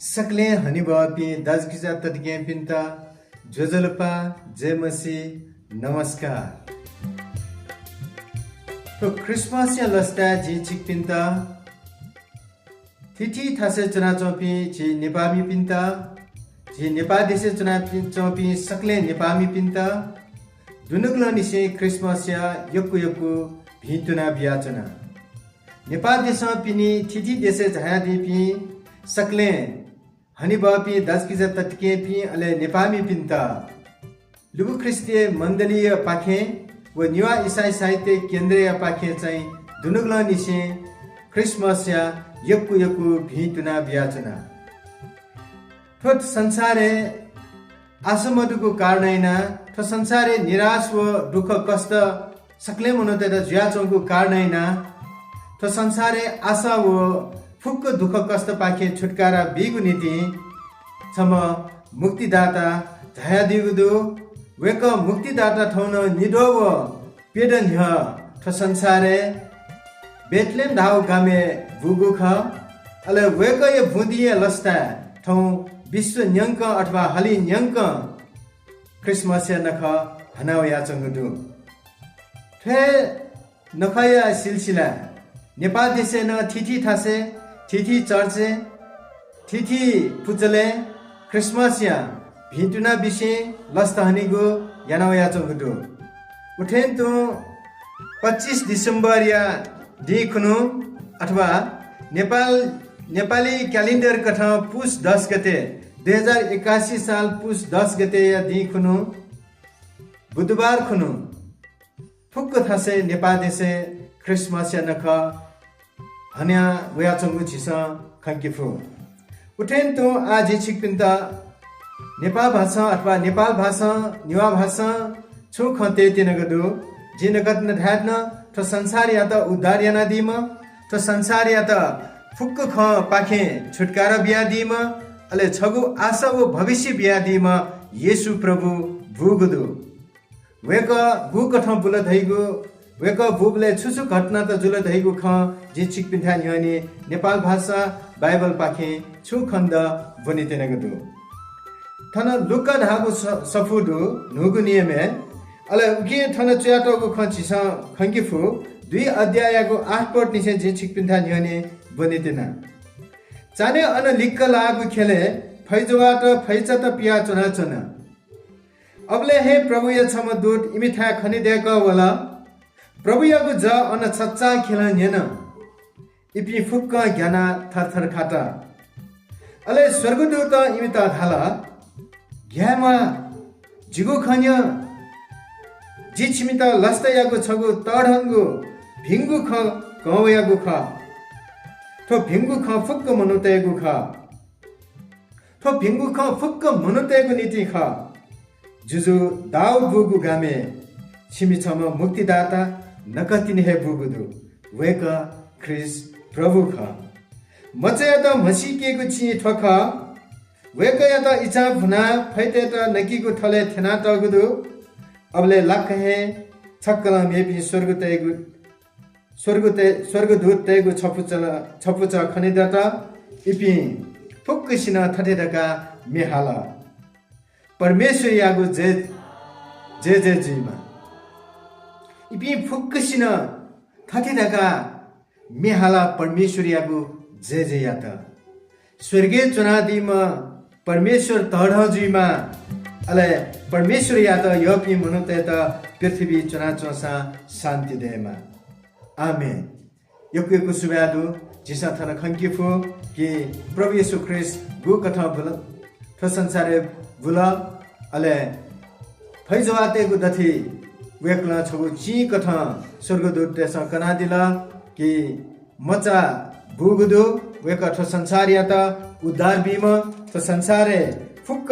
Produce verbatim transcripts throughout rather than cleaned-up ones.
सकलें हनेबहःपिं दाजुकिजा तताकेहेँपिन्त ज्वजलपा, जय मसीह, नमस्कार। थ्व क्रिसमसया लसताय् जिं छिकपिन्त थीथी थासय् च्वनाच्वंपिं झी नेपाःमिपिन्त, झी नेपाः देशय् च्वनाच्वंपिं सकलें नेपाःमिपिन्त दुनुगलंनिसें क्रिसमसया यक्व यक्व भिंतुना बियाच्वना। नेपाः देशं पिने थीथी देशय् झायादीपिं सकलें हनेबहःपिं दाजुकिजा तताकेहेँपिं अले नेपाःमिपिन्त लुगु ख्रीष्टीय मण्डलीया पाखें व नेवाः इसाई साहित्य केन्द्रया पाखें चाहिँ दुनुगलंनिसें क्रिसमसया यक्व यक्व भिंतुना बियाच्वना। थ्व संसारय् आशा मदुगु कारणं यानाः, थ्व संसारय् निराश व दुःख कष्ट सकलें मनूतय्त जुयाच्वंगु कारणं यानाः थ्व संसारय् आशा व फुक्क दुःख कष्टपाखें छुटकारा बीगु निंतिं छम्ह मुक्तिदाता झायादीगु दु। वय्कः मुक्तिदाता थौं नं निद्वः व प्यदँ न्ह्यः थ्व संसारय् बेथलेहेम धाःगु गामय् बूगु खः। अले वय्कःया बुँदिया लसताय् थौं विश्व न्यंकं अथवा हलि न्यंकं क्रिसमसया नखः हना वयाच्वंगु दु। थ्व हे नखःया सिलसिलाय् नेपाः देशय् नं थीथी थासय्, थीथी चर्चय्, थीथी पुचलय् क्रिसमसया भिंतुना बिसें लसता हनेगु याना वयाच्वंगु दु। उथें तुं पच्चिस डिसेम्बरया दिं खुन्हु अथवा नेपाल, नेपाली क्यालेन्डर कथं पुस दस गते, दुई हजार एकासी साल पुस दस गतेया दिं खुन्हु बुधबार खुन्हु फुक्क थासय् नेपाः देशय् क्रिसमसया नखः हना वयाच्वंगु झीसं खंके फु। उथें तुं आः जिं छिकपिन्त नेपाः भासं अथवा नेपाल भासं, नेवाः भासं छुं खँ तयेत्यनागु दु। जिं नकतिनि धायेधुन, थ्व संसारयात उद्धार यानादीम्ह, थ्व संसारयात फुक्क खँपाखें छुटकारा बियादीम्ह, अले छगू आशा व भविष्य बियादीम्ह येशू प्रभु बूगु दु। वय्कः गुकथं बुल धइगु, वय्कः बूबलय् छु छु घटनात जुल धइगु खँ जिं छिकपिन्थाय् न्ह्यःने नेपाल भासं बाइबलपाखें छुं खँत ब्वनेत्यनागु दु। थन लूका धाःगु स-, सफू दु, न्हूगु नियमय्। अले उकिं थन च्वयातःगु खँ झीसं खंके फु, दुई अध्याययागु आठ पदनिसें जिं छिकपिन्थाय् न्ह्यःने ब्वनेत्यना। चान्हय् अन लिक्क लाःगु ख्यलय् फैजवाःत फैचात पियाः च्वनाच्वन। अबलय् हे प्रभुया छम्ह दूत इमिथाय् खनेदय्कः वल। प्रभुयागु जः अन छचाःखेलं न्यन। इपिं फुक्कं ग्यानाः थरथर खात। अले स्वर्गदूतं इमित धाल, "ग्याये म्वाः, जिगु खँ न्यँ। जि छिमित लसतायागु छगू तःधंगु भिंगु खँ कं वयागु खः। थ्व भिंगु खँ फुक्क मनूतय्गु खः।" थ्व भिंगु खँ फुक्क मनूतय्गु निंतिं खः। जुजु दाऊद बूगु गामय् छिमि छम्ह मुक्तिदाता नकतिनि हे बूगु दु। वय्कः ख्रीष्ट प्रभु खः। मचायात म्हसीकेगु चिं थ्व खः। वय्कःयात इचां भुनाः फैतय्त नकिगु थलय् थ्यनातःगु दु। अबलय् लाक्क हे छक्कलं मेपिं स्वर्गतय्गु स्वर्गतय्-, स्वर्गदूततय्गु छपुचल-, छपुचः खनेदत। इपिं फुक्कसिनं थथे धकाः म्ये हाल, "परमेश्वरयागु जय, जय जय जुइमा।" इपिं फुक्कसिनं थथे धकाः म्ये हाल, "परमेश्वरयागु जय जय यात।" स्वर्गय् च्वनादीम्ह परमेश्वर तःधं जुइमा, अले परमेश्वरयात यःपिं मनूतय्त पृथ्वीइ च्वनाच्वंसां शान्ति दयेमा। आमेन। यक्व यक्व सुभाय् दु। झीसं थन खंके फु कि प्रभु येशू ख्रीष्ट गुकथं बुल, थ्व संसारय् बुल, अले फैजवाःतय्गु दथुइ वय्कलं छगू चिंकथं स्वर्गदूततय्सं कनादिल कि मचा बूगु दु। वय्कः थ्व संसारयात उद्धार बीम्ह, थ्व संसारय् फुक्क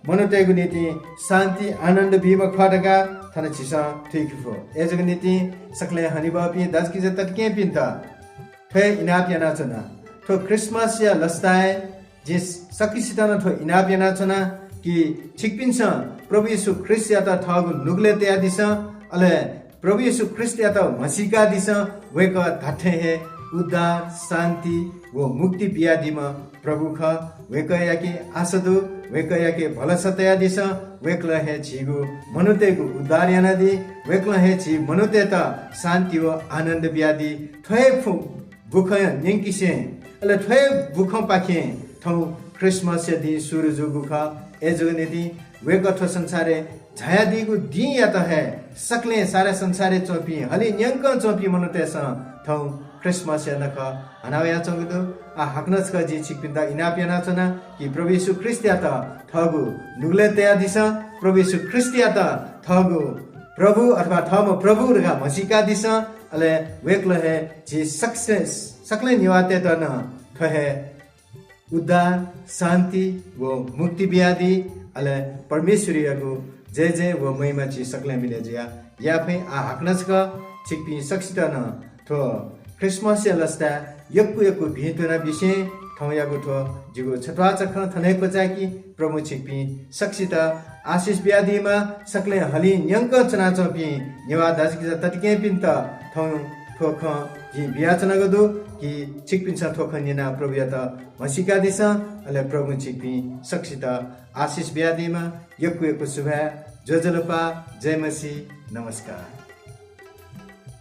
मनूतय्गु निंतिं शान्ति आनन्द बीम्ह खः धकाः थन झीसं थुइके फु। अय्जूगु निंतिं सकलें हनेबहःपिं दाजुकिजा तताकेहेँपिन्त थ्व हे इनाप यानाच्वना। थ्व क्रिसमसया लसताय् जिं सकसितं नं थ्व इनाप यानाच्वना कि छिकपिन्सं प्रभु येशू ख्रीष्टयात थःगु नुगलय् तयादिसँ, अले प्रभु येशू ख्रीष्टयात म्हसीकादिसँ। वय्कः धात्थें हे उद्धार, शान्ति व मुक्ति बियादीम्ह प्रभु खः, वय्कःयाके आशा दु, वय्कःयाके भलसा तयादिसँ, वय्कलं हे झीगु मनूतय्गु उद्धार यानादी, वय्कलं हे झी मनूतय्त शान्ति व आनन्द बियादी। थ्व हे फु-, बुखँ न्यंकिसें, अले थ्व हे बुखँपाखें थौं Christmas-या दिं सुरु जूगु खः। अय्जूगु निंतिं वय्कः थ्व संसारय् झायादीगु दिंयात हे सकलें सारा संसारय् च्वंपिं, हलिं न्यंकं च्वंपिं मनूतय्सं थौं Christmas-या नखः हनावयाच्वंगु दु। आः हाकनं छकः जिं छिकपिन्त इनाप यानाच्वना कि प्रभु येशू ख्रीष्टयात थःगु नुगलय् तयादिसँ, प्रभु येशू ख्रीष्टयात थःगु प्रभु अथवा थःम्ह प्रभु धकाः म्हसीकादिसँ, अले वय्कलं हे झी सकसे-, सकलें नेवाःतय्त नं थ्व हे उद्धार, शान्ति व मुक्ति बियादी। अले परमेश्वरयागु जय जय व महिमा झी सकलें मिलय् जुयाः याये फइ। आः हाकनं छकः छिकपिं सकसित नं थ्व Christmas-या लसताय् यक्व यक्व भिं त्वनाबिसें थौंयागु थ्व जिगु छत्वाःचा खँ थन हे क्वचाय्की। प्रभुं छिकपिं सकसित आशिष बियादीमा। सकलें हलिं न्यंकं च्वनाच्वंपिं नेवाः दाजुकिजा तताकेहेँपिन्त थौं थ्व खँ जिं बियाच्वनागु दु कि छिकपिन्सं थ्व खँ न्यनाः प्रभुयात म्हसीकादिसँ, अले प्रभुं छिकपिं सकसित आशिष बियादीमा। यक्व यक्व सुभाय्, ज्वजलपा, जय मसीह, नमस्कार।